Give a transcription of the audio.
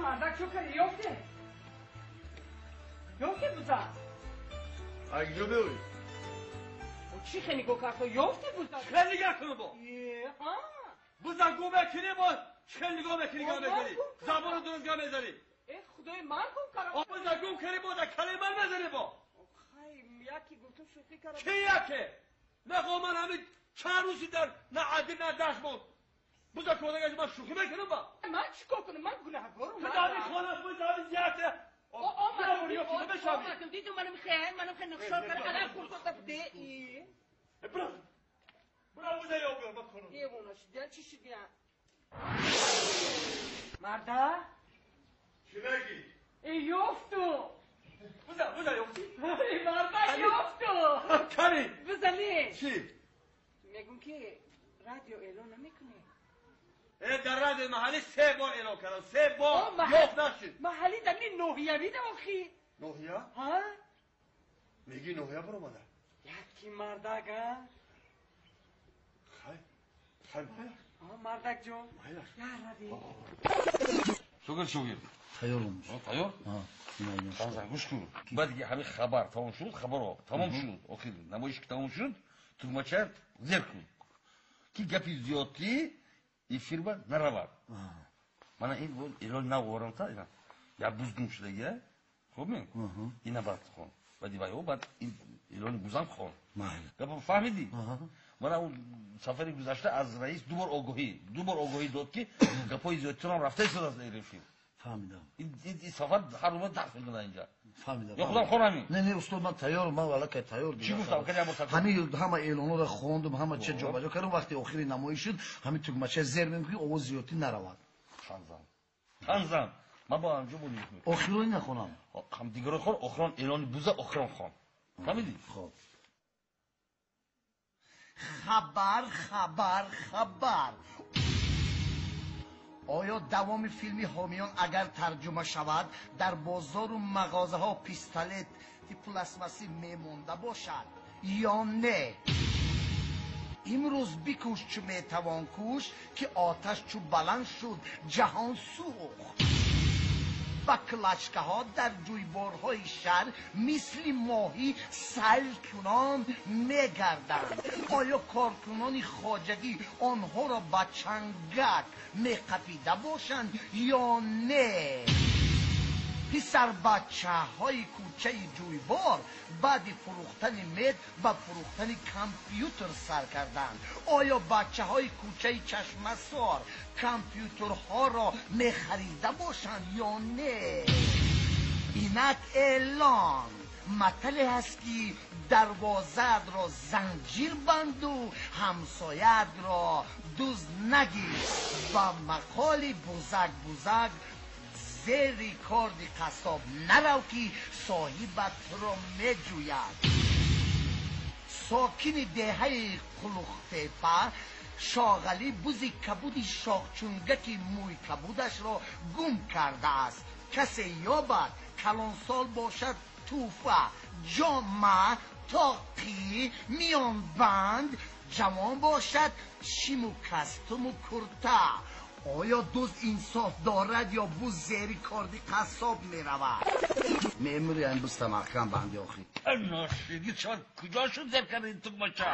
مردک چو کردی یافته یافته بوزا اگه بیوی چی خیلی نگاه کرد یافته بوزا خیلی نگاه کنو با بوزا گو بکنی با خیلی نگاه بکنی نگاه بکنی زبان درست گاه بزنی ای خدای من گم کردم بوزا گم کردی با در کلی من بزنی با خیلی یکی گفتم شوخی کردم کی یکه نه من همین چند روزی در نه عدل نه دست بود بوزا کنه که من شوخی بکنم با من چیکار کنم من گناهکارم تو داری خانه بوزا زیاده آمدم دیدم منم خیلی منم خیلی نقشار کردم الان خورد بده ای برو برو بوزا یا برو بکنم دیوونه شدی چی شدی مردا چی میگی ای یافتو بوزا بوزا یافتی ای مردا یافتو کاری بزنی چی میگم که رادیو اعلان نمیکنه در رادیو محلی سه بار اعلان کردم سه بار یافت نشد محلی در این نوحیه بیدم آخی نوحیه؟ ها؟ میگی نوحیه برو مادر یکی مردک ها؟ خیلی خیلی مردک جون یا ربی شوگر شوگر تیار olmuş. تیار؟ ها گوش کن بعد دیگه همین خبر تمام شد خبر تمام شد آخر نمایش که تمام شد тугмача зер кун ки гапи зиёдтӣ эфир ба наравад мана ин элон нав овардам та я буз гум шудагия хуб ме ина баъд хон баъди вай баъд элони бузам хон гапа фаҳмидӣ мана он сафари гузашта аз раис ду бор огоҳӣ дод ки гапҳои зиёдтирам рафта истодааст дар эфир фаҳмидам ин сафар ҳар рӯз дарс мекунад инҷа фаҳмидам ё худам хонам ин не не устод ман тайёрам ман аллакай тайёр чӣ гуфтам кани або ҳамин ҳама эълонҳоро хондум ҳама ча ҷобаҷо кардам вақти охири намоиш шуд ҳамин тугмача зер мекунӣ овоз зиёдтӣ наравад ханзан ханзан ман бо анҷо бо охирони нахонам ҳам дигаро хон охирон эълони буза охирон хон фаҳмидӣ хоб хабар хабар хабар оё давоми филми ҳомиён агар тарҷума шавад дар бозору мағозаҳо пистолети пластмассӣ мемонда бошад ё не имрӯз бикӯш чу метавон кӯш ки оташ чу баланд шуд ҷаҳон сӯхт ба клачкаҳо дар ҷӯйборҳои шаҳр мисли моҳӣ сайркунон мегарданд оё коркунони хоҷагӣ онҳоро ба чангак меқапида бошанд ё не писарбачаҳои кӯчаи ҷӯйбор баъди фурӯхтани мед ба фурӯхтани компютер сар карданд оё бачаҳои кӯчаи чашмасор компютерҳоро мехарида бошанд ё не инак эълон матале ҳаст ки дарвозаатро занҷир банду ҳамсояатро дузд нагир ба мақоли бузак бузак зери корди қассоб нарав ки соҳибат туро меҷӯяд сокини деҳаи қулухтепа шоғалӣ бузи кабуди шохчунгаки мӯй кабудашро гум кардааст касе ёбад калонсол бошад тӯфа ҷома тоқӣ миёнбанд ҷавон бошад шиму кастуму курта оё дузд инсоф дорад ё буз зери корди қассоб меравад меъмури ин буз самарқанд банди охир ношиди чор куҷо шуд зер карди ин тугмача